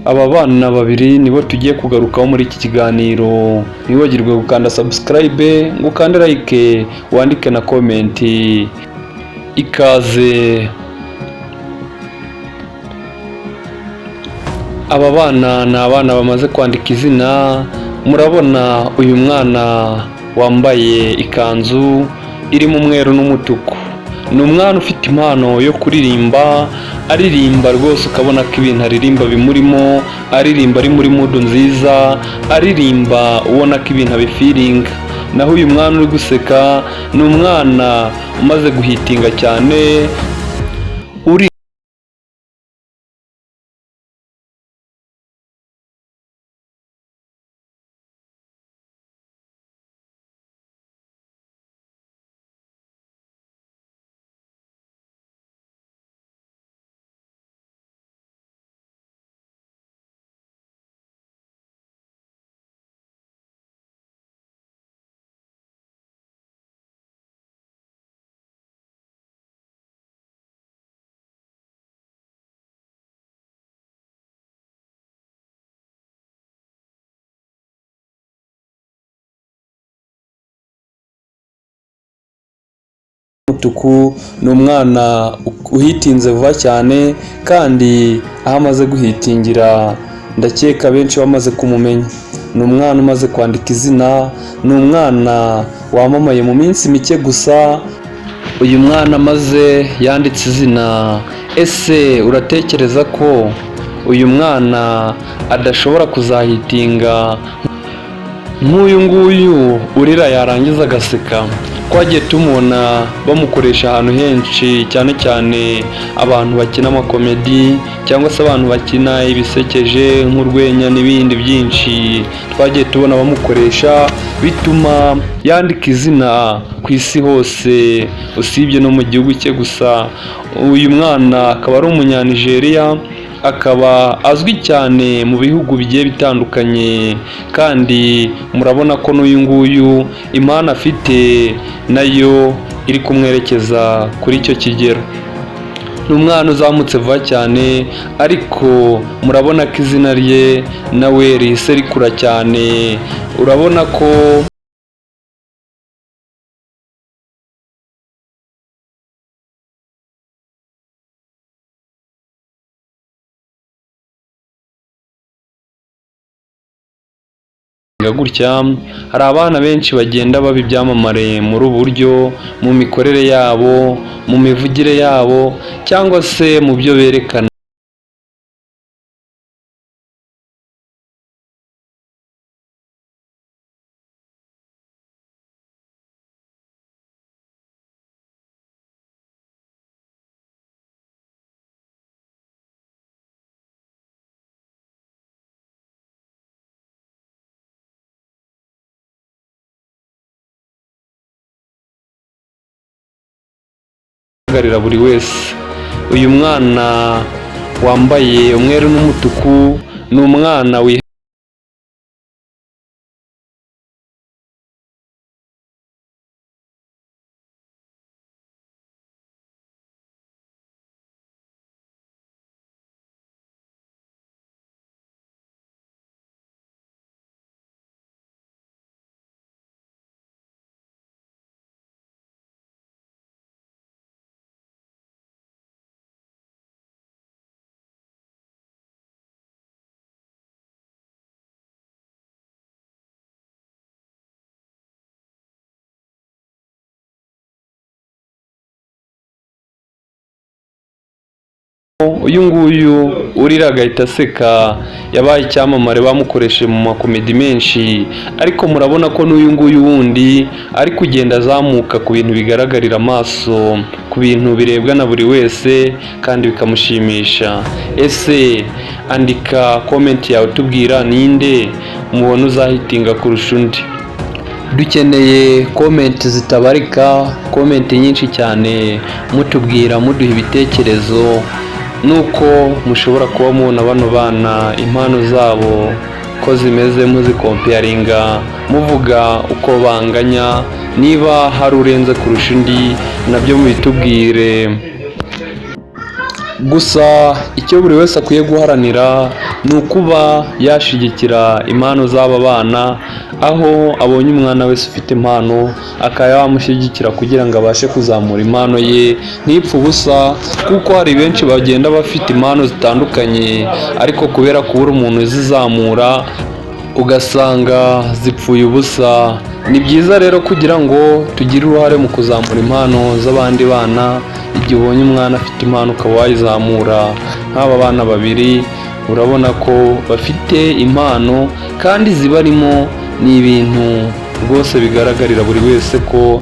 Aba bana babiri nibo tugiye kugarukaho muri iki kiganiro. Ntiwibagirwe gukanda subscribe, ngo ukande like, wandike na comment. Ikaze. Aba bana ni abana bamaze kwandika izina. Murabona uyu mwana wambaye ikanzu irimo umweru n'umutuku, ni umwana ufite impano yo kuririmba. Aririmba rwose ukabona ko ibintu aririmba bimurimo, aririmba ari muri mood nziza, aririmba ubona ko ibintu abifeelinga. Naho uyu mwana uri guseka ni umwana umaze guhitinga cyane, uri umutuku, ni umwana uhitinze vuba cyane, kandi aho amaze guhitingira ndakeka benshi bamaze kumumenya. Ni umwana umaze kwandika izina, ni umwana wamamaye mu minsi mike gusa. Uyu mwana amaze yanditse izina. Ese uratekereza ko uyu mwana adashobora kuzahitinga nk'uyu nguyu urira yarangiza agaseka? Twagiye tumubona bamukoresha ahantu henshi, cyane cyane abantu bakina amacomedy cyangwa se abantu bakina ibisekeje nk'urwenya n'ibindi byinshi. Twagiye tubona bamukoresha, bituma yandika izina ku isi hose, usibye no mu gihugu cye gusa. Uyu mwana akaba ari Umunyanigeriya, akaba azwi cyane mu bihugu bigiye bitandukanye, kandi murabona ko n'uyu nguyu impano afite nayo iri kumwerekeza kuri icyo kigero. Ni umwana uzamutse vuba cyane, ariko murabona ko izina rye nawe rihise rikura cyane. Urabona ko gutya hari abana benshi bagenda baba ibyamamare muri ubu buryo, mu mikorere yabo, mu mivugire yabo, cyangwa se mu byo berekana buri wese. Uyu mwana wambaye umweru n'umutuku ni umwana uyu nguyu urira agahita aseka yabaye icyamamare, bamukoresheje mu macomedy menshi. Ariko murabona ko n'uyu nguyu wundi ari kugenda azamuka ku bintu bigaragarira amaso, ku bintu birebwa na buri wese kandi bikamushimisha. Ese andika comment yawe tubwira ninde mubona uzahitinga kurusha undi. Dukeneye comment zitabarika, comment nyinshi cyane, mutubwira, muduha ibitekerezo nuko mushobora kuba mubona bano bana, impano zabo ko zimeze, muzicomparinga, muvuga uko banganya, niba hari urenze kurusha undi nabyo mubitubwire. Gusa icyo buri wese akwiye guharanira ni ukuba yashyigikira impano z'aba bana, aho abonye umwana wese ufite impano akaba yamushyigikira kugira ngo abashe kuzamura impano ye ntipfe ubusa, kuko hari benshi bagenda bafite impano zitandukanye ariko kubera kubura umuntu uzizamura ugasanga zipfuye ubusa. Ni byiza rero kugira ngo tugire uruhare mu kuzamura impano z'abandi bana. Igihe ubonye umwana afite impano ukaba wayizamura, nk'aba bana babiri urabona ko bafite impano kandi zibarimo, ni ibintu rwose bigaragarira buri wese ko